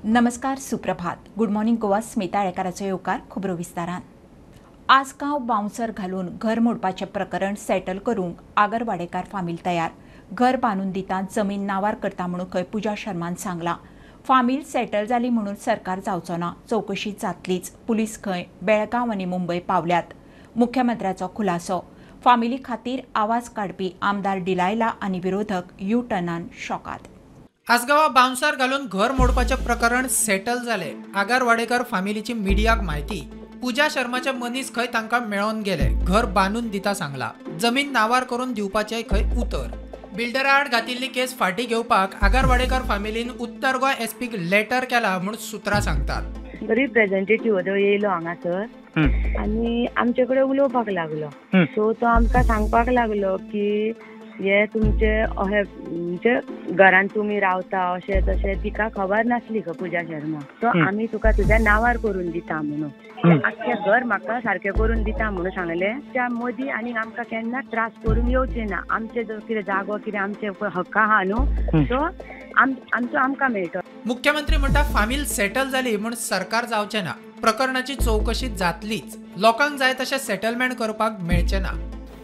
नमस्कार, सुप्रभात. Good morning Goa, Smita आळेकाराचो येवकार खबरो विस्तारान. आसगांव बाउन्सर घालून घर मोडपाचें प्रकरण सेटल करूंक आगरवाडेकार फामील तयार. घर बांदून दिता, जमीन नावार करता म्हणून खंय पूजा शर्मान सांगलां. फामील सेटल जाली म्हणून सरकार जावचो ना, चवकशी जातलीच. पुलीस खंय बेळगांव आनी मुंबय पावल्यात. मुख्यमंत्र्याचो खुलासो. फामिली खातीर आवाज काडपी आमदार डिलायला आनी विरोधक you टर्नान शॉकात. आसगांवा बाउन्सर घालून घर मोडपाचें प्रकरण सेटल जालें. आगरवाडेकर फामिलीची मिडियाक म्हायती. पूजा शर्माचे मनीस खंय तांकां मेळोन गेले. घर बांदून दिता सांगला, जमीन नावार करून दिवपाचें खंय उतर. बिल्डरा आड घातिल्ली केस फाटीं घेवपाक आगरवाडेकर फामिलीन उत्तर गोंय एसपीक लेटर केला म्हूण सुत्रां सांगतात. रिप्रेझेंटेटिव्ह येयलो हांगासर आनी आमचे कडेन उलोवपाक लागलो. सो तो आमकां सांगपाक लागलो की हे तुमचे अहे म्हणजे घरान तुमी रावता अशें तशें. तिका खबर नासली ग पूजा शर्मा. सो आमी तुका तुज्या नांवार करून दिता म्हणून, आख्खें घर म्हाका सारकें करून दिता म्हणून सांगलें. त्या मदीं आनी आमकां केन्ना त्रास करून येवचें ना. आमचें जो कितें जागो कितें आमचे हक्क आहा न्हू, सो आमचो आमकां मेळटलो. मुख्यमंत्री म्हणटा फामील सेटल जाली म्हूण सरकार जावचें ना, प्रकरणाची चवकशी जातलीच. लोकांक जाय तशें सेटलमेंट करपाक मेळचें ना.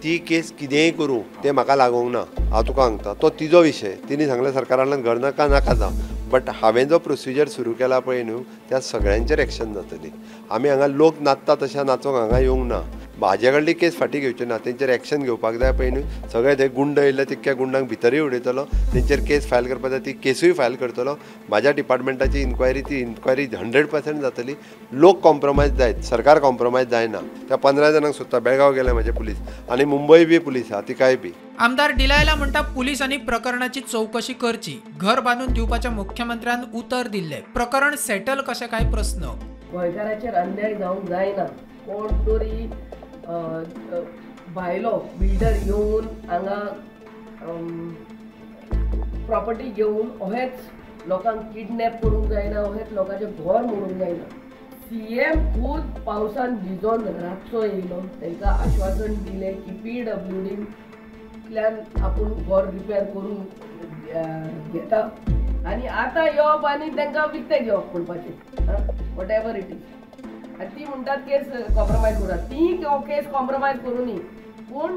ती केस कितेंय करूं तें म्हाका लागूंक ना. हांव तुका सांगता, तो तिजो विशय. तिणें सांगलें सरकारान घर नाका नाका जावं, बट हांवें जो प्रोसिजर सुरू केला पळय न्हू, त्या सगळ्यांचेर एक्शन जातली. आमी हांगा लोक नाचता तशें नाचोंक हांगा येवंक ना. म्हाजे कडली केस फाटीं घेवची ना, तेंचेर एक्शन घेवपाक जाय पळय न्हू. सगळे ते गुंड येयले तितक्या गुंडांक भितरूय उडयतलो, तेंचेर केस फायल करपाक जाय ती केसूय फायल करतलो. म्हाज्या डिपार्टमेंटाची इन्क्वायरी, ती इन्क्वायरी 100% जातली. लोक कॉम्प्रोमायज जायत, सरकार कॉम्प्रोमायज जायना. त्या 15 जाणांक सोदता. बेळगांव गेले म्हाजे पुलीस आनी मुंबय बी पुलीस आहा तिकाय बी. आमदार डिलायला म्हणटा पुलिसांनी प्रकरणाची चवकशी करची. घर बांदून दिवपाच्या मुख्यमंत्र्यान उतर दिल्लें. प्रकरण सेटल कशें काय प्रस्न. गोंयकाराचेर अन्याय जावंक जायना. कोण तरी भायलो बिल्डर येवन हांगा प्रॉपर्टी घेवन अहेच लोकांक किडनॅप करूंक जायना, अहेच लोकांचें घर मोडूंक जायना. सीएम खूद पावसान भिजोन रातचो येयलो, तांकां आश्वासन दिलें की पीडब्ल्यूडींतल्यान आपूण घर रिपेर करून घेता आनी आतां येवप आनी तांकां विकतें घेवप म्हणपाचें, what ever it is. आनी ती म्हणटात केस कॉम्प्रोमायज करा, ती केस कॉम्प्रोमायज करूं न्ही, पूण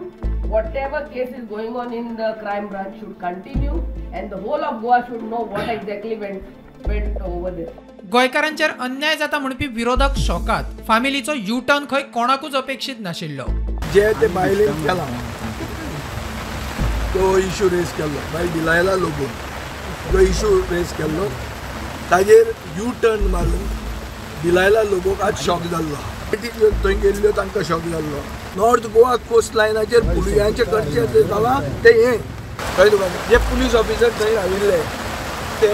whatever case is going on in the crime branch should continue and the whole of Goa should know what exactly went over there. गोंयकारांचेर अन्याय जाता म्हणपी विरोधक शॉकात. फामिलीचो you turn खंय कोणाकूच अपेक्षीत नाशिल्लो. जे ते बायलेन केला तो इशू रेज केल्लो, बाय डिलायला लोबोन जो इशू रेज केल्लो ताजेर यू टर्न मारून डिलायला लोबोक आज शॉक जाल्लो. थंय गेल्ल्यो तांकां शॉक जाल्लो. नॉर्थ गोवा कोस्ट लायनाचेर पुलियांचें करचें जालां तें हें कळ्ळें तुका. जे पुलीस ऑफिसर थंय राविल्ले ते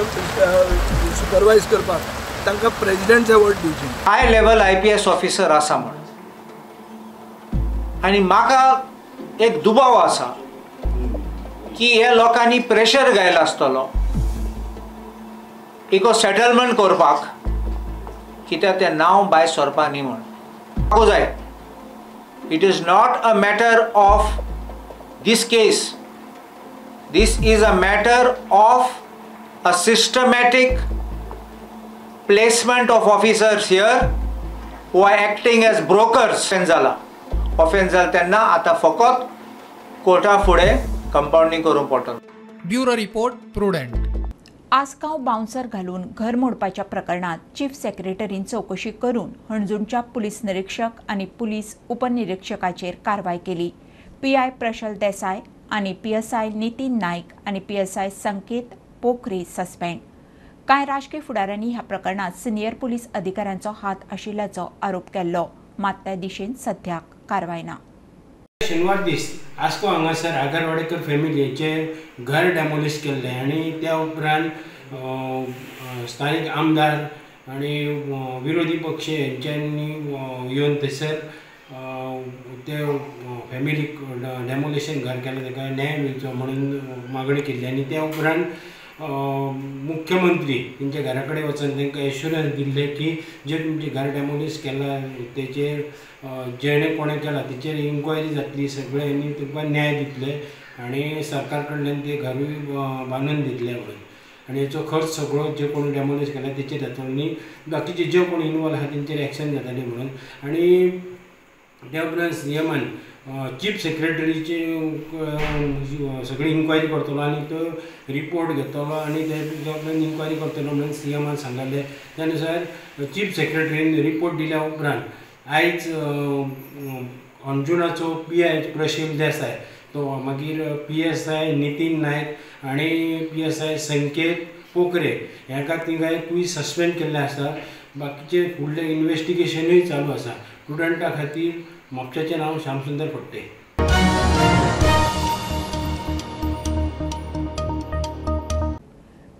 सुपरवायज करपाक तांकां प्रेजिडेंट अवॉर्ड दिवचे. हाय लेवल IPS officer आसा म्हण आनी म्हाका एक दुबाव आसा की हे लोकांनी प्रेशर घायला आसतलो इको सेटलमेंट करपाक, कित्याक तें नांव भायर सरपा न्ही म्हण. म्हाका जाय, it is not a matter of this case, this is a matter of a systematic placement of officers here who are acting as brokers. जाला ऑफेन्स जाला तेन्ना आतां फकत कोर्टा फुडें कंपाउंडींग करूंक पडटलें. Bureau report, Prudent. Assagao bouncer घालून घर मोडपाच्या प्रकरणात चीफ सेक्रेटरीन चवकशी करून हणजूणच्या पुलीस निरीक्षक आनी पुलीस उपनिरीक्षकाचेर कारवाय केली. PI Prashal Desai आनी PSI Nitin Naik आनी PSI संकेत पोखरे सस्पेंड. कांय राजकीय फुडाऱ्यांनी ह्या प्रकरणात सिनियर पुलीस अधिकाऱ्यांचो हात आशिल्ल्याचो आरोप केल्लो, मात त्या दिशेन सध्याक कारवाय ना. शेनवार दीस आसगांव हांगासर आगरवाडेकर फॅमिलीचें घर डेमोलिश केल्लें आनी त्या उपरांत स्थानीक आमदार आनी विरोधी पक्ष हेंच्यांनी येवन थंयसर ते फॅमिलीक डेमोलिशन घर केलें ताका न्याय मेळचो म्हणून मागणी केल्ली आनी त्या उपरांत मुख्यमंत्री तेंच्या घरा कडेन वचून तांकां एश्युरन्स दिल्ले की जे तुमचें घर डेमोलिश केलां तेचेर जेणे कोणें केलां तेचेर इन्क्वायरी जातली सगळें आनी तुमकां न्याय दितले आनी सरकार कडल्यान ते घरूय बांदून दितले म्हणून. आनी हेचो खर्च सगळो जे कोण डेमोलिश केला तेचेर जातलो आनी बाकीचे जे कोण इनवॉल्व आहा तेंचेर एक्शन जातली म्हणून. आनी त्या उपरांत सीएमान चीफ सेक्रेटरीची सगळी इन्क्वायरी करतलो आनी तो रिपोर्ट घेतलो आनी ते उपरांत इन्क्वायरी करतलो म्हणून सीएमान सांगलें. त्या नुसार चीफ सेक्रेटरीन रिपोर्ट दिल्या उपरांत आयज अंजुणाचो पी I Prashil Desai तो मागीर P S I Nitin Naik आनी पी एस I संकेत पोकरे हांकां तिगांयकूय सस्पेंड केल्ले आसा. बाकीचे फुडलें इन्वेस्टिगेशनूय चालू आसा. स्टुडंटा खातीर म्हापशाचें नांव श्यामसुंदर फडते.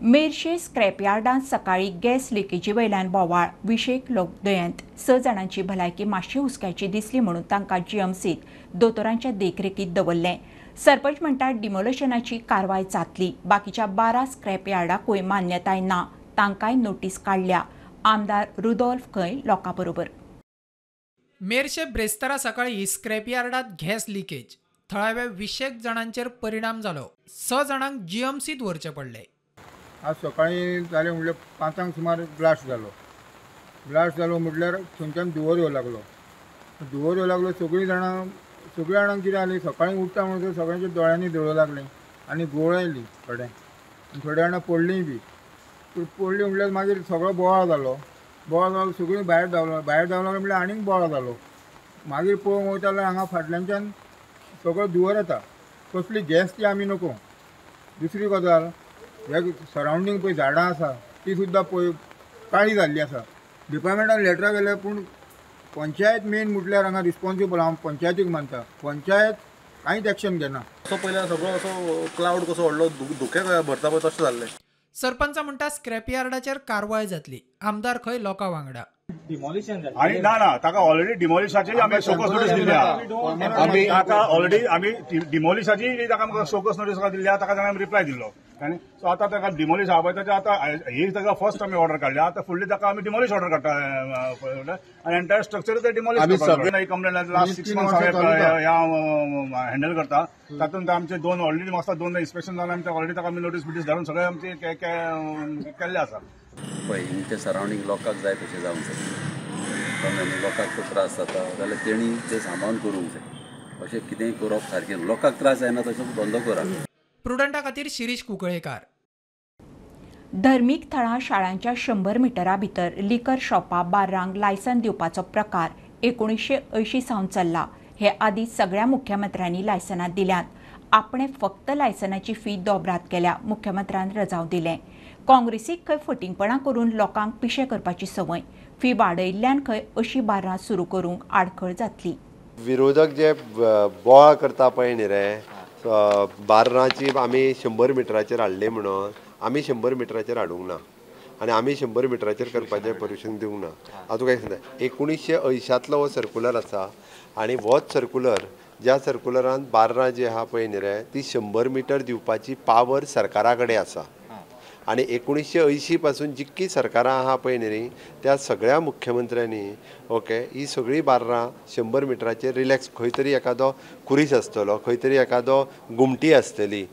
मेरशे स्क्रॅपयार्डांत सकाळी गॅस लिकेजी वयल्यान बोवाळ, विशेक लोक दुयेंत, 6 जाणांची भलायकी मातशी हुस्क्याची दिसली म्हणून तांकां जीएमसीत दोतोरांच्या देखरेखीत दवरलें. सरपंच म्हणटा डिमोलिशनाची कारवाय जातली. बाकीच्या 12 स्क्रॅपयार्डाकूय मान्यताय ना, तांकांय नोटीस काडल्या. आमदार रुदोल्फ खंय लोकां बरोबर. मेरशे ब्रेस्तारा सकाळी स्क्रॅपयार्डांत गॅस लिकेज, थळाव्या 20 जाणांचेर परिणाम जालो. 6 जाणांक जीएमसीत व्हरचें पडलें. आज सकाळीं जालें म्हणल्यार 5 सुमार ब्लास्ट जालो. ब्लास्ट जालो म्हटल्यार थंयच्यान धुंवर येवं लागलो. धुंवर येवं लागलो, सगळीं जाणांक कितें जालें, सकाळीं उठता म्हणसर सगळ्यांच्या दोळ्यांनी धुळो लागलें आनी गोळ आयली थोडे, थोड्या जाणां पडलीं बी. पडलीं म्हटल्यार मागीर सगळो बोवाळ जालो. बोवाळ जालो, सगळीं भायर धांवलो. भायर धांवलो म्हटल्यार आनीक बोवाळ जालो. मागीर पळोवंक वयता जाल्यार हांगा फाटल्यानच्यान सगळो धुंवर येता. कसली गॅस ती आमी नको. दुसरी गजाल, हे सरावंडींग पळय झाडां आसा ती सुद्दां पळय काळी जाल्ली आसा. डिपार्टमेंटान लेटरां गेल्या, पूण पंचायत मेन म्हटल्यार हांगा रिस्पॉन्सिबल हांव पंचायतीक मानता. पंचायत कांयच एक्शन घेना. असो पयल्यार सगळो असो क्लावड कसो व्हडलो धुकें भरता पळय तशें जाल्लें. सरपंच म्हणटा स्क्रॅपयार्डाचेर कारवाय जातली. आमदार खंय लोकां वांगडा. आनी ना ना ताका ऑलरेडी डिमॉलिशाची आमी शोकॉज नोटीस दिल्या. ताका ऑलरेडी आमी डिमॉलिशाची ताका शोकॉज नोटीस दिल्या. ताका ताणें रिप्लाय दिल्लो. आनी सो आतां ताका डिमॉलिश आहा पळय ताच्या आतां ही ताका फर्स्ट आमी ऑर्डर काडल्या. आतां फुडली ताका आमी डिमॉलिश ऑर्डर काडटा आनी एंटायर स्ट्रक्चर ते डिमॉलिश करता. ही कंप्लेन लास्ट 6 मंथ्स हांवें हँडल करता. तातूंत आमचे 2 ऑलरेडी म्हाका 2 इन्स्पेक्शन जालें आनी ऑलरेडी ताका आमी नोटीस बिटीस धाडून सगळें आमचे केल्लें आसा. पळय हिंगचे सरावंडींग लोकांक जाय तशें जावंक जाय. लोकांक तो त्रास जाता जाल्यार तेणी ते सांबाळून करूंक जाय. अशें कितेंय करप सारकें लोकांक त्रास जायना तशें धंदो करा. प्रुडंटा खातीर शिरीष कुंकळेकार. धर्मीक थळां शाळांच्या 100 मिटरा भितर लिकर शॉपां बार्रांक लायसन दिवपाचो प्रकार 1980 सावन चल्ला. हे आदीं सगळ्या मुख्यमंत्र्यांनी लायसनां दिल्यांत. आपणें फक्त लायसनाची फी दोबरात केल्या, मुख्यमंत्र्यान रजांव दिलें. काँग्रेसीक खंय फटींगपणां करून लोकांक पिशे करपाची संवय. फी वाडयिल्ल्यान खंय अशी बार्रां सुरू करूंक आडखळ जातली. विरोधक जे बोवाळ करता पळय न्ही रे, बार्रांची आमी 100 मिटराचेर हाडली म्हणून आमी 100 मिटराचेर हाडूंक ना आनी आमी 100 मिटराचेर करपाचें परमिशन दिवंक ना. हांव तुका एक सांगता, 1980 हो सर्कुलर आसा आनी होच सर्कुलर ज्या सर्कुलरान बार्रां जी आहा पळय न्ही रे ती 100 मिटर दिवपाची पावर सरकारा कडेन आसा. आनी 1980 पासून जितकी सरकारां आहा पळय न्ही त्या सगळ्या मुख्यमंत्र्यांनी ओके ही सगळीं बार्रां 100 मिटराचेर रिलॅक्स, खंय तरी एखादो कुरीस आसतलो, खंय तरी एखादो गुमटी आसतली,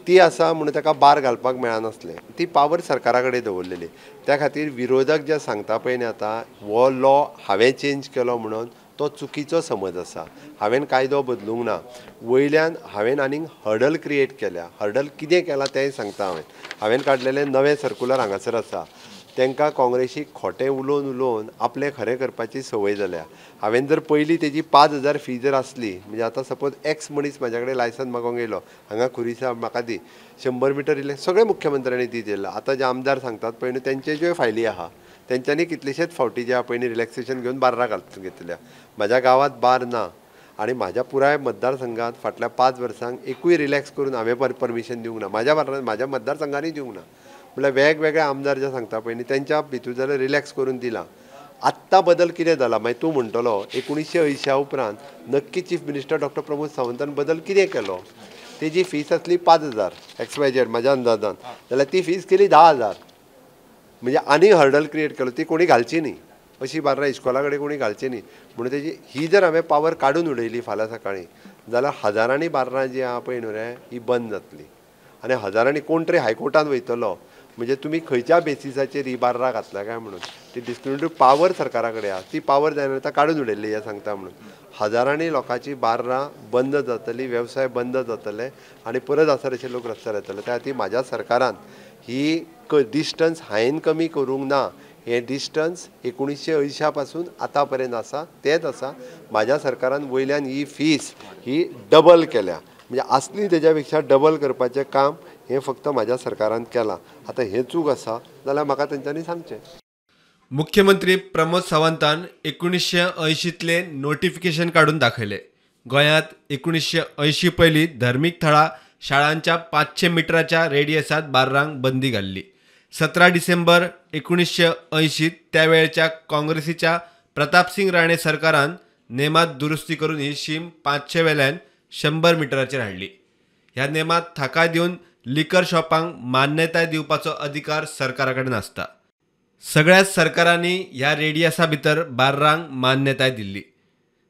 ती आसा म्हणून ताका बार घालपाक मेळनासलें. ती पावर सरकारा कडेन दवरलेली. त्या खातीर विरोधक जे सांगता पळय न्ही आतां हो लॉ हांवें चेंज केलो म्हणून तो चुकीचो समज आसा. हांवें कायदो बदलूंक ना. वयल्यान हांवें आनीक हर्डल क्रिएट केल्या. हर्डल कितें केलां तेंय सांगता. हांवें काडलेलें नवें सर्कुलर हांगासर आसा. तांकां काँग्रेसीक खोटें उलोवन उलोवन आपलें खरें करपाची संवय जाल्या. हांवें जर पयलीं तेजी 5000 फी जर आसली, म्हणजे आतां सपोज एक्स मनीस म्हाज्या कडेन लायसन मागोवंक येयलो, हांगा खुरीसा म्हाका दी 100 मिटर इल्लें, सगळे मुख्यमंत्र्यांनी दी दिलां. आतां जे आमदार सांगतात पळय न्हू तेंचे ज्यो फायली आहा तेंच्यांनी कितलेशेच फावटी जे आहा पळय न्ही रिलॅक्सेशन घेवन बार्रां घालून घेतल्या. म्हाज्या गांवांत बार ना आनी म्हाज्या पुराय मतदारसंघात फाटल्या 5 वर्सांक एकूय रिलॅक्स करून हांवें परमिशन दिवंक ना. म्हाज्या मतदारसंघांनी दिवंक ना. म्हणल्यार वेगवेगळे आमदार जे सांगता पळय न्ही तेंच्या भितूर जाल्यार रिलॅक्स करून दिलां. आत्तां बदल कितें जाला मागीर तूं म्हणटलो 1980 उपरांत नक्की चीफ मिनिस्टर डॉक्टर प्रमोद सावंतान बदल कितें केलो. तेजी फीस आसली 5000 XYZ म्हाज्या अंदाजान, जाल्यार ती फीस केली 10000. म्हणजे आनी हर्डल क्रिएट केलो. ती कोणी घालची न्ही अशी बार्रां इस्कॉला कडेन कोणी घालची न्ही म्हणून तेजी ही जर हांवें पावर काडून उडयली फाल्यां सकाळीं जाल्यार हजारांनी बार्रां जी आहा पळय न्हू रे ही बंद जातली आनी हजारांनी कोण तरी हायकोर्टान वयतलो म्हणजे तुमी खंयच्या बेसिसाचेर ही बार्रां घातला काय म्हणून ती डिस्क्रिमिनेटरी पावर सरकारा कडेन आसा, ती पावर जायना आतां काडून उडयल्ली हें सांगता म्हणून हजारांनी लोकांची बार्रां बंद जातली, वेवसाय बंद जातले आनी परत आसा अशे लोक रस्त्यार येतले. त्या खातीर म्हाज्या सरकारान ही डिस्टन्स हांवें कमी करूंक ना. हें डिस्टन्स 1980 पासून आतां पर्यंत आसा तेंच आसा. म्हाज्या सरकारान वयल्यान ही फीस ही डबल केल्या, म्हणजे आसली तेज्या पेक्षा डबल करपाचें काम हें फक्त म्हाज्या सरकारान केलां. आतां हें चूक आसा जाल्यार म्हाका तेंच्यांनी सांगचें. मुख्यमंत्री प्रमोद सावंतान 1980तले नोटिफिकेशन काडून दाखयले. गोंयांत 1980 पयलीं धर्मीक थळां शाळांच्या 500 मिटराच्या रेडियसांत बार्रांक बंदी घाल्ली. 17 डिसेंबर 1980 त्या वेळच्या काँग्रेसीच्या प्रतापसिंग राणे सरकारान नेमात दुरुस्ती करून ही शीम 500 वेल्यान 100 मिटराचेर हाडली. ह्या नेमात थाकाय दिवन लिकर शॉपांक मान्यताय दिवपाचो अधिकार सरकारा कडेन आसता. सगळ्याच सरकारांनी ह्या रेडियसा भितर बार्रांक मान्यताय दिल्ली.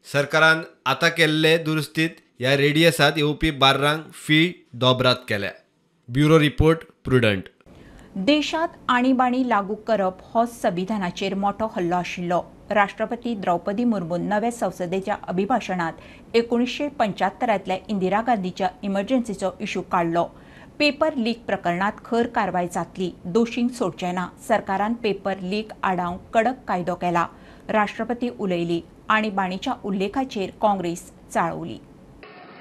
सरकारान आतां केल्ले दुरुस्तीत ह्या रेडियसांत येवपी बार्रांक फी दोबरात केल्या. Bureau report, Prudent. देशांत आणीबाणी लागू करप हो संविधानाचेर मोठो हल्लो आशिल्लो. राष्ट्रपती द्रौपदी मुर्मून नव्या संसदेच्या अभिभाशणांत 1975तल्या इंदिरा गांधीच्या इमर्जन्सीचो इशू काडलो. पेपर लीक प्रकरणात खर कारवाय जातली, दोशींक सोडचे ना. सरकारान पेपर लीक आडावंक कडक कायदो केला. राष्ट्रपती उलयली. आणीबाणीच्या उल्लेखाचेर काँग्रेस चाळवली.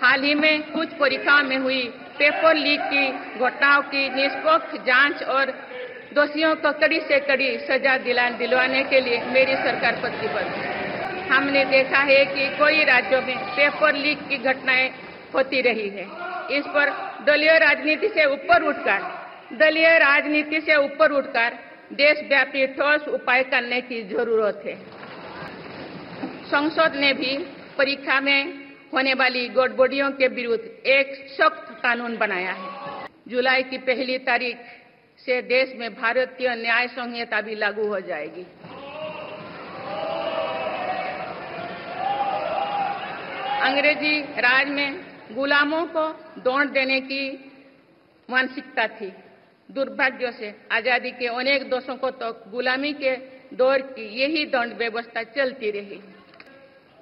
हाल ही में कुछ परीक्षाओं में हुई पेपर लीक की घटनाओं की निष्पक्ष जांच और दोषियों को कड़ी से कड़ी सजा दिलवाने के लिए मेरी सरकार प्रतिबद्ध है. हमने देखा है कि कई राज्यों में पेपर लीक की घटनाएं होती रही है। इस पर दलीय राजनीति से ऊपर उठकर देशव्यापी ठोस उपाय करने की जरूरत है। संसद ने भी परीक्षा में होने वाली गड़बड़ियों के विरुद्ध एक सख्त कानून बनाया है। जुलाई की 1 तारीख से देश में भारतीय न्याय संहिता भी लागू हो जाएगी। अंग्रेजी राज में गुलामों को दौड़ देने की मानसिकता थी। दुर्भाग्य से आजादी के अनेक दशकों तक गुलामी के दौर की यही दंड व्यवस्था चलती रही।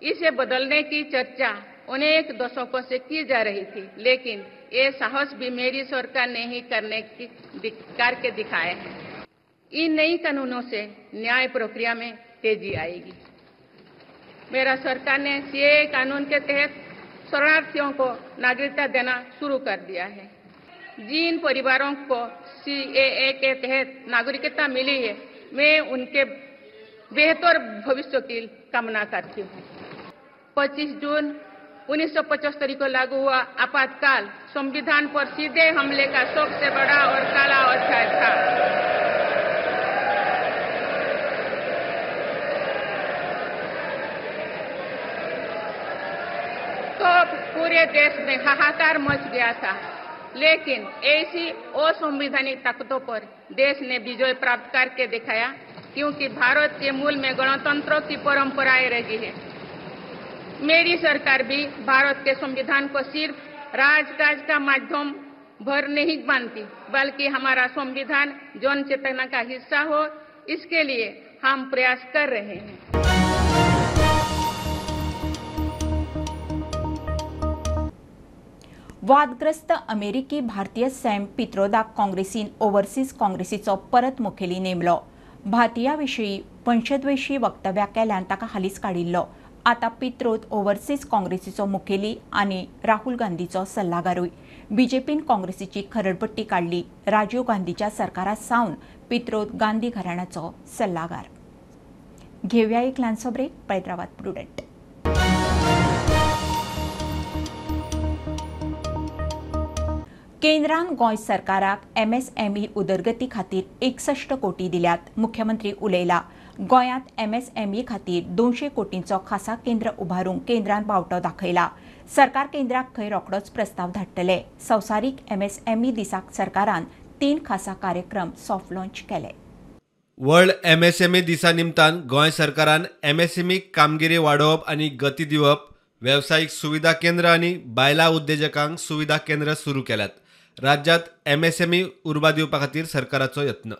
इसे बदलने की चर्चा अनेक दशकों से की जा रही थी, लेकिन ये साहस भी मेरी सरकार ने ही करके दिखाए हैं। इन नई कानूनों से न्याय प्रक्रिया में तेजी आएगी। मेरा सरकार ने सीएए कानून के तहत शरणार्थियों को नागरिकता देना शुरू कर दिया है। जिन परिवारों को सीएए के तहत नागरिकता मिली है, मैं उनके बेहतर भविष्य की कामना करती हूँ। 25 जून 1975 को लागू हुआ आपातकाल संविधान पर सीधे हमले का सबसे बड़ा और काला अध्याय था। तो पूरे देश में हाहाकार मच गया था, लेकिन ऐसी असंवैधानिक ताकतों पर देश ने विजय प्राप्त करके दिखाया, क्योंकि भारत के मूल में गणतंत्र की परंपराएं रही है। मेरी सरकार भी भारत के संविधान को सिर्फ राजकाज का माध्यम भर नहीं मानती, बल्कि हमारा संविधान जन चेतना का हिस्सा हो, इसके लिए हम प्रयास कर रहे हैं। वादग्रस्त अमेरिकी भारतीय सॅम पित्रोदाक काँग्रेसीन ओव्हरसीज काँग्रेसीचो परत मुखेली नेमलो। भारतीया विशीं वंशद्वेशी वक्तव्या केल्यान ताका हालींच काडिल्लो। आतां पित्रोद ओव्हरसीज काँग्रेसीचो मुखेली आनी राहुल गांधीचो सल्लागारूय। बीजेपीन काँग्रेसीची खरडपट्टी काडली। राजीव गांधीच्या सरकारा सावन पित्रोद गांधी घराण्याचो सल्लागार। घेवया एक ल्हानसो ब्रेक। पळयत रावात प्रुडंट। केंद्रान गोंय सरकाराक एमएसएमई उदरगती खातीर 61 कोटी दिल्यात। मुख्यमंत्री उलयला। गोंयांत एमएसएमई खातीर 200 कोटींचो खासा केंद्र उबारूंक केंद्रान बावटो दाखयला। सरकार केंद्राक खंय रोखडोच प्रस्ताव धाडटले। संवसारीक एमएसएमई दिसाक सरकारान 3 खासा कार्यक्रम सॉफ्ट लॉन्च केले। वर्ल्ड एमएसएमई दिसा निमतान गोंय सरकारान एमएसएमई कामगिरी वाडोवप आनी गती दिवप, वेवसायीक सुविधा केंद्र आनी बायलां उद्देजकांक सुविधा केंद्र सुरू केल्यात। राज्यांत एमएसएमई उर्बा दिवपा खातीर सरकाराचो यत्न.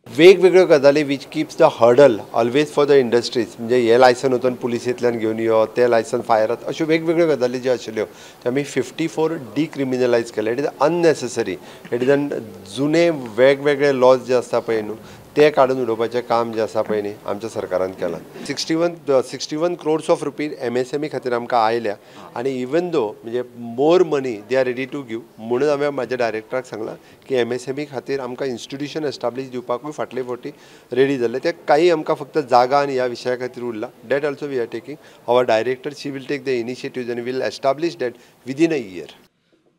वेगवेगळ्यो गजाली which keeps the hurdle always for the industries, म्हणजे हे लायसन वचून पुलिसेंतल्यान घेवन यो, ते लायसन फायरात, अश्यो वेगवेगळ्यो गजाली ज्यो आशिल्ल्यो त्यो आमी 54 डिक्रिमिनलायज केले. It is unnecessary. It is an जुने वेगवेगळे लॉज जे आसता पळय न्हू ते काडून उडोवपाचें काम जें आसा पळय न्ही आमच्या सरकारान केलां. 61 crores of rupees MSME खातीर आमकां आयल्या आनी इवन दो म्हणजे more money they are ready to give, म्हणून हांवें म्हाज्या डायरेक्टराक सांगलां की एमएसएमई खातीर आमकां इन्स्टिट्यूशन एस्टाब्लीश दिवपाकूय फाटले फावटी रेडी जाल्ले, ते काही आमकां फक्त जागा आनी ह्या विशया खातीर उरला. That also we are taking. Our director she will take the initiative आनी will establish that within a year.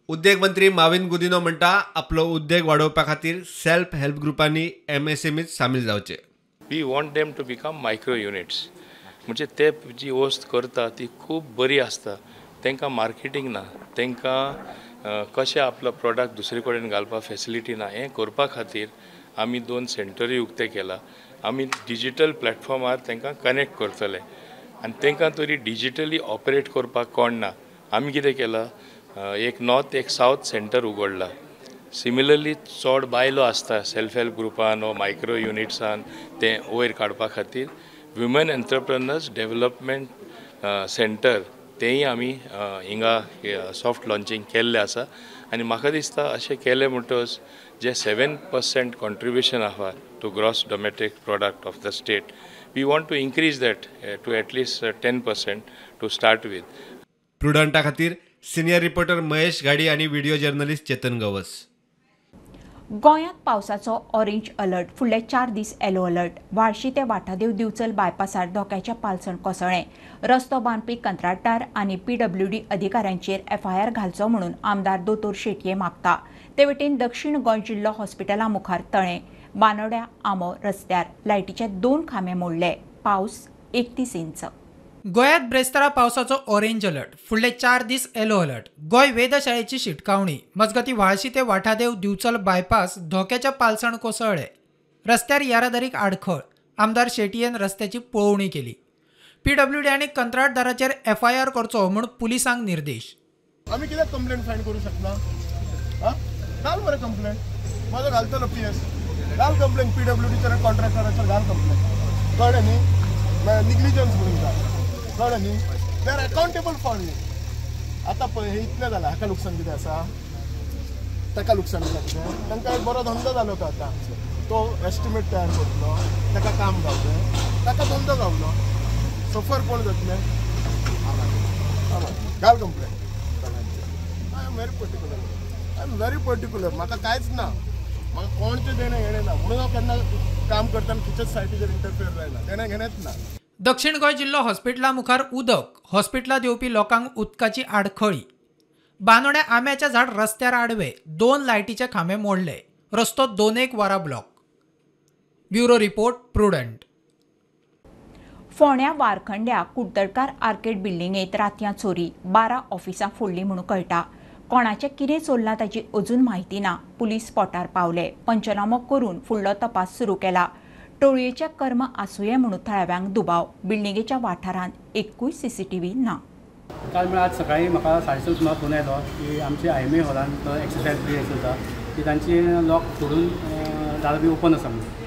उद्देग मंत्री माविन गुदिनो म्हणटा आपलो उद्देग वाडोवपा खातीर सेल्फ हेल्प ग्रुपांनी एमएसएमईत सामील जावचे. We want them to become micro units, म्हणजे ते जी वस्त करता ती खूब बरी आसता, तांकां मार्केटींग ना, तांकां कशें आपलो प्रोडक्ट दुसरे कडेन घालपाक फेसिलिटी ना. हें करपा खातीर आमी 2 सेंटरूय उक्ते केला. आमी डिजिटल प्लॅटफॉर्मार तांकां कनेक्ट करतले आनी तांकां तरी डिजिटली ऑपरेट करपाक कोण ना. आमी कितें केलां, एक नॉर्थ एक सावथ सेंटर उगडला. सिमिलरली चड बायलो आसता सेल्फ हेल्प ग्रुपान वो मायक्रो युनिट्सान, तें वयर काडपा खातीर विमन एंटरप्रेनर्स डेवलपमेंट सेंटर तेंय आमी हिंगा सॉफ्ट लॉन्चिंग केल्लें आसा. आनी म्हाका दिसता अशें केलें म्हणटकच जे 7% कॉन्ट्रिब्युशन आसा to gross domestic product of the state, we want to increase that to at least 10% to start with. प्रुडंटा खातीर सिनियर रिपोर्टर महेश घाडी आणि व्हिडिओ जर्नलिस्ट चेतन गवस. गोंयांत पावसाचो ऑरेंज अलर्ट, फुडले 4 दीस येलो अलर्ट. व्हाळशी ते वाठादेव दिवचल बायपासार धोक्याच्या पालसण कोसळ्ळें. रस्तो बांदपी कंत्राटदार आनी पीडब्ल्यूडी अधिकाऱ्यांचेर एफआयआर घालचो म्हणून आमदार दोतोर शेटये मागता. ते वटेन दक्षिण गोंय जिल्लो हॉस्पिटला मुखार तळें, बानोड्या आमो रस्त्यार लायटीचे 2 खांबे मोडले. पावस 31 इंच. गोंयांत ब्रेस्तारा पावसाचो ऑरेंज अलर्ट, फुडले 4 दीस येलो अलर्ट. गोंय वेधशाळेची शिटकावणी. मजगती व्हाळशी ते वाठादेव दिवचल बायपास धोक्याच्या पालसण कोसळ्ळे. रस्त्यार येरादारीक आडखळ. आमदार शेटयेन रस्त्याची पळोवणी केली. पीडब्ल्यूडी आनी कंत्राटदाराचेर एफआयआर करचो म्हूण पुलिसांक निर्देश. आमी कित्याक कंप्लेन फायन करूं शकना? घाल मरे कंप्लेन, म्हाजो घालतलो पीएस, घाल कंप्लेन पीडब्ल्यूडीचेर कॉन्ट्रॅक्टराचेर घाल कंप्लेन, कळ्ळें न्ही? निग्लिजन्स म्हणून घाल, कळ्ळें न्ही? They are accountable for you. आतां पळय हें इतलें जालां, हाका लुकसाण कितें आसा, ताका लुकसाण जालां कितें? तांकां एक बरो धंदो जालो तो आतां, तो एस्टिमेट तयार करतलो, ताका काम गावलें, ताका धंदो गावलो, सफर कोण जातलें? घाल complain. I am very particular, I am very particular. म्हाका कांयच ना, म्हाका कोणचें देणें घेणें ना, म्हणून हांव केन्ना काम करतना खंयच्याच सायटीचेर इंटरफियर जायना, देणें घेणेंच ना. दक्षिण गोंय जिल्लो हॉस्पिटला मुखार उदक, हॉस्पिटलांत येवपी लोकांक उदकाची आडखळी. बानोड्या आंब्याचें झाड रस्त्यार आडवे, 2 लायटीचे खांबे मोडले. रस्तो 2-1 वरां ब्लॉक. Bureau report, Prudent. फोंड्या वारखंड्या कुडतडकार आर्केड बिल्डिंगेंत रातयां चोरी, 12 ऑफिसां फोडलीं म्हणून कळटा. कोणाचें कितें चोरलां ताची अजून म्हायती ना. पुलीस स्पॉटार पावले, पंचनामो करून फुडलो तपास सुरू केला. टोळयेचें कर्म आसुये म्हणून थळाव्यांक दुबाव. बिल्डिंगेच्या वाठारांत एकूय सीसीटीव्ही ना. काल म्हळ्यार आज सकाळी म्हाका 6:30 सुमार फोन आयलो की आमचे आयएमए हॉलान एक्सरसायज बी चलता की तांचे लॉक सोडून दार बी ओपन आसा म्हणून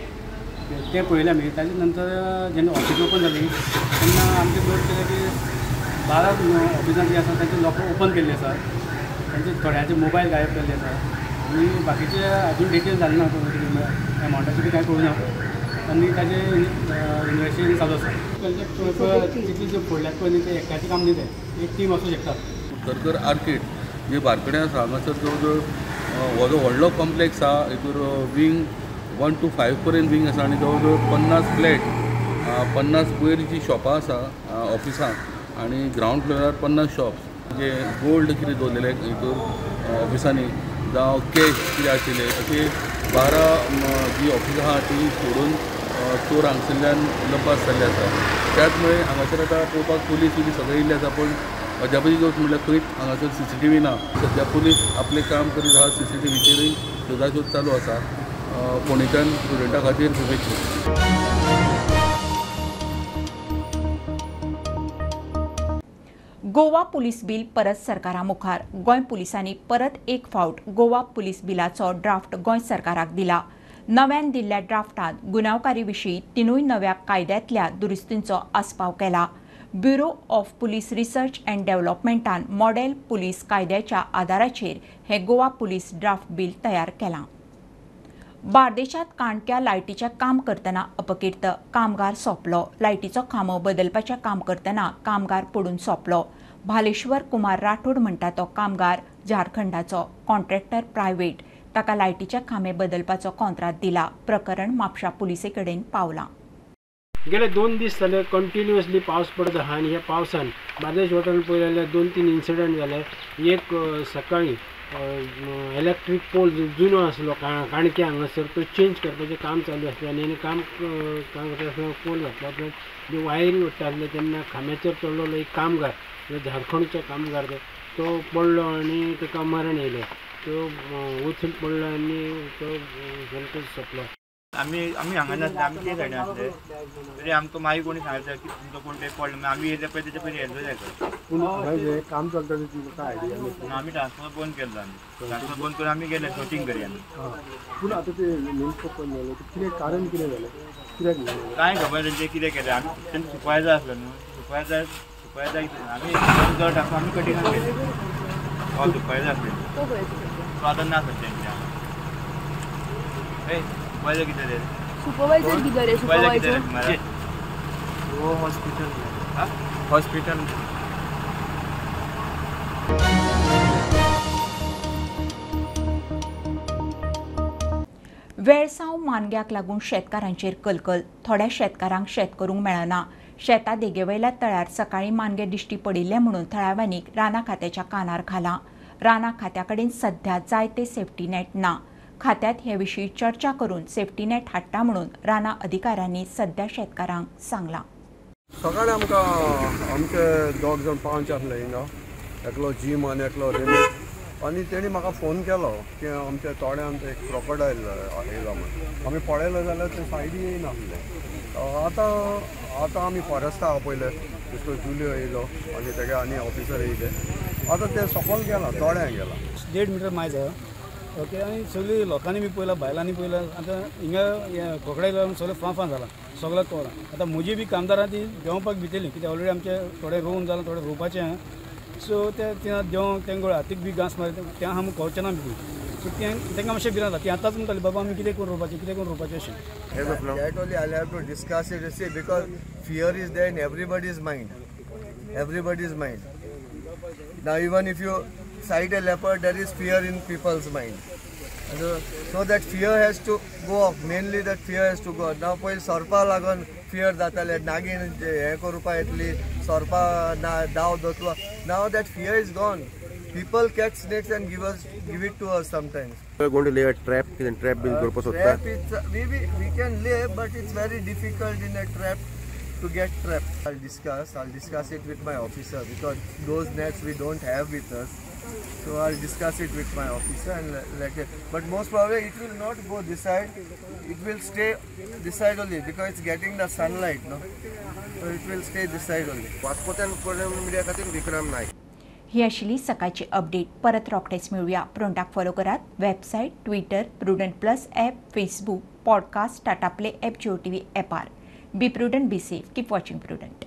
तें पळयलें आमी. ताजे नंतर जेन्ना ऑफिस ओपन जाली तेन्ना आमचें नोट केलें की 12 ऑफिसां जीं आसा तांचे लॉक ओपन केल्ले आसा, तांचे थोड्यांचे मोबायल गायब केल्ले आसा आनी बाकीचे अजून डिटेल जाले ना, एमावंटाचे बी कांय कळूं ना आनी ताजें इन्वेस्टिगेशन चालू आसा. तितली जे फोडल्यात पळय न्ही तें एकट्याचें काम न्ही, तें एक टीम आसूं शकता. कुडतरकर आर्केड जे बारकडे आसा हांगासर जवळ जवळ हो जो व्हडलो कॉम्प्लेक्स आसा हितूर विंग 1 to 5 पर्यंत विंग आसा आनी जवळ जवळ 50 फ्लॅट 50 वयर जी शॉपां आसा ऑफिसां आनी ग्रावंड फ्लोरार 50 शॉप्स जे गोल्ड कितें दवरलेलें हितूर ऑफिसांनी जावं कॅश कितें आशिल्लें अशें 12 जी ऑफिसां आसा ती सोडून चोर हांगसरल्यान लपास जाल्ले आसा. त्याच मुळे हांगासर आतां पळोवपाक पुलीस बी सगळे येयल्ले आसा, पूण अजापाची गोश्ट म्हणल्यार खंयच हांगासर सीसीटीव्ही ना. सद्या पुलीस आपलें काम करीत आसा, सीसीटीव्हीचेरूय शोधाशोध चालू आसा. फोंडेच्यान स्टुडंटा खातीर शुभेच्छा. गोवा पुलीस बिल परत सरकारा मुखार. गोंय पुलिसांनी परत एक फावट गोवा पुलीस बिलाचो ड्राफ्ट गोंय सरकाराक दिला. नव्यान दिल्ल्या ड्राफ्टांत गुन्यांवकारी विशीं तिनूय नव्या कायद्यांतल्या दुरुस्तींचो आस्पाव केला. Bureau of police research and डेव्हलपमेंटान मॉडेल पुलीस कायद्याच्या आदाराचेर हें गोवा पुलीस ड्राफ्ट बिल तयार केलां. बार्देशांत काणक्या लायटीचें काम करतना अपकीर्त, कामगार सोंपलो. लायटीचो खांबो बदलपाचें काम करतना कामगार पडून सोंपलो. भालेश्वर कुमार राठोड म्हणटा तो कामगार झारखंडाचो, कॉन्ट्रॅक्टर प्रायव्हेट. ताका लायटीचे खांबे बदलपाचो कॉन्त्रात दिला. प्रकरण म्हापशा पुलिसे कडेन पावलां. गेले 2 दीस जाले कंटिन्युअसली पावस पडत आहा आनी ह्या पावसान बार्देश वाठारांत पळयलें जाल्यार 2-3 इन्सिडंट जाले. एक सकाळी इलेक्ट्रीक पोल जुनो आसलो काणके हांगासर तो चेंज करपाचें काम चालू आसलें आनी काम करता आसतना पोल घातला उपरांत ज्यो वायरी ओडटा आसले तेन्ना खांब्याचेर चडलेलो एक कामगार, झारखंडचो कामगार, तो पडलो आनी ताका मरण येयलें. तो वचून पडलो आनी तो सामको सोंपलो. आमी आमी हांगा नासले, आमी ते सायडीन आसले तरी आमकां मागीर कोणी सांगता की तुमचो कोण ते पडलो. आमी येयले पळय तेच्या पयलीं येयल्लो जायत. पूण हांगा काम चलता तें तुमकां आयडिया नासली. आमी ट्रान्सफॉर्मर बंद केल्लो, आमी ट्रान्सफॉर्मर बंद करून आमी गेले शूटिंग करी आमी. पूण आतां तें नेमको बंद जालें कितें कारण कितें जालें कित्याक? कांय खबर तेंचें कितें केलें. आमी तेंचो सुपरवायजर आसलो न्हू, सुपरवायजर आमी चड आसलो, आमी कटिंगाक गेले. हय सुपरवायजर आसले तो आतां ना सद्या तेंच्या. सुपरवायजर किधर है? सुपरवाइजर किधर है? सुपरवाइजर तुम्हारा वो हॉस्पिटल में. हाँ हॉस्पिटल. वेळसांव मानग्याक लागून शेतकारांचेर कलकल. थोड्या शेतकारांक शेत करूंक मेळना. शेता देगेवयल्या तळ्यार सकाळीं मानगे दिश्टी पडिल्ले म्हणून थळाव्यांनी रानां खात्याच्या कानार घालां. रानां खात्या कडेन सध्या जायते सेफ्टी नेट ना. खात्यात हे विशीं चर्चा करून सेफ्टी नेट हाडटा म्हणून रानां अधिकाऱ्यांनी सध्या शेतकारांक सांगलां. सकाळीं आमकां आमचे दोग जाण 5 आसले हिंगा, एकलो जीम आनी एकलो रेमेश, आनी तेणी म्हाका फोन केलो की आमच्या तोड्यांत एक क्रोकोडायल येयला म्हूण. आमी पळयलें जाल्यार ते सायडी येयनासलें. आतां आतां आमी फॉरेस्टा आपयले, दुसरो जुलियो येयलो आनी तेगे आनी ऑफिसर येयले. आतां ते सकयल गेला, तोड्यां गेला. 1.5 मिटर मायज आहा. ओके, आनी सगळीं लोकांनी बी पळयलां, बायलांनी पळयलां. आतां हिंगा कोकडाय लागून सगळें फां जालां, सगळें कवरां. आतां म्हजी बी कामदारां ती देंवपाक भितरली कित्याक ऑलरेडी आमचें थोडें रोवन जालां, थोडें रोवपाचें आहा. सो ते थिंगा देंवंक तेंगो हातीक बी घांस मारता तें आमकां कळचें ना बी. सो तेंकां मातशें भिरांत जाता. ती आतांच म्हणटाली बाबा आमी कितें करून रोवपाचें, कितें करून रोवपाचें अशें. That only I'll have to discuss it, you see, because fear is there in everybody's mind. Everybody's mind. Now even if you sight a leopard, there is fear in people's mind. So that fear has to go off. Mainly that fear has to go off. Now पहिले सर्पा लागून fear जाताले, नागीण हें करुपा येतली, सर्पा ना दाव दवरतलो. Now that fear is gone. People catch snakes and give it to us sometimes. We are going to lay a trap, then trap bill करपाक सोदता. Trap it's we can lay, but it's very difficult in a trap to get trapped. I'll discuss it with my officer because those nets we don't have with us. So I'll discuss it with my officer and let it. But most probably it will not go this side. It will stay this side only because it's getting the sunlight, no? So it will stay this side only. वास्कोच्यान media खातीर विक्रम नायक. ही आशिल्ली सकाळची update. परत रोखडेच मेळुया. प्रुडंटाक follow करात. Website, Twitter, Prudent plus app, Facebook, podcast, Tata Play app, Jio TV ॲपार. Be prudent, be safe, keep watching Prudent.